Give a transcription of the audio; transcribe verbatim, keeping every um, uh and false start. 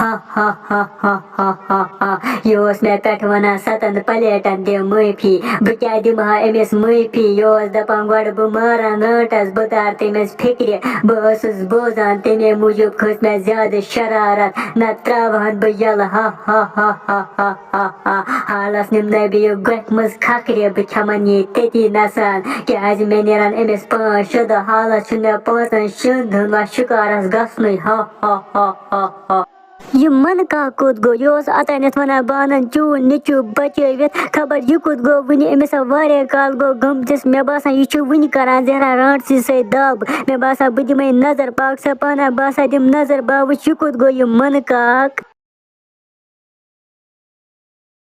ہا ہا ہا ہا ہا ہا ہا۔ یہِ اوس مےٚ پٮ۪ٹھ وَنان ستن پلیٹن دِ معٲفی۔ بہٕ کیٛاہ دِمہٕ ہا أمِس معٲفی؟ یہِ اوس دَپان گۄڈٕ بہٕ مارَن رانٛٹَس، بہٕ تارٕ تٔمِس فِکرِ۔ بہٕ ٲسٕس بوزان، تَمے موٗجوٗب کھٔژ مےٚ زیادٕ شرارت، نَتہٕ ترٛاوہَن بہٕ یَلہٕ۔ ہا ہا ہا ہا ہا ہا ہا۔ حالَس نِمنَے بہٕ یہِ گۄپھِ منٛز کھکھرِ، بہٕ کھٮ۪مَن یہِ تٔتی نَسان، کیٛازِ مےٚ نیرَن أمِس پانٛژھ شےٚ دۄہ۔ حالَس چھُنہٕ مےٚ پانٛژَن شٮ۪ن دۄہَن وۄنۍ شِکارَس گژھنُے۔ ہا ہا ہا ہا ہا۔ یہِ منہٕ کاک کوٚت گوٚو؟ یہِ اوس اوتانٮ۪تھ وَنان، بہٕ اَنَن چون نیٚچوٗ بَچٲوِتھ۔ خبر یہِ کوٚت گوٚو وٕنہِ؟ أمِس آو واریاہ کال گوٚو گٔمتِس۔ مےٚ باسان، یہِ چھُ وٕنہِ کَران زہرا رانٛٹسٕے سۭتۍ دَب۔ مےٚ باسان، بہٕ دِمَے نظر، پاک صٲب، پانہ بہٕ ہسا دِمہٕ نظر، بہٕ ہا وٕچھِ، یہِ کوٚت گوٚو یہِ منہٕ کاک؟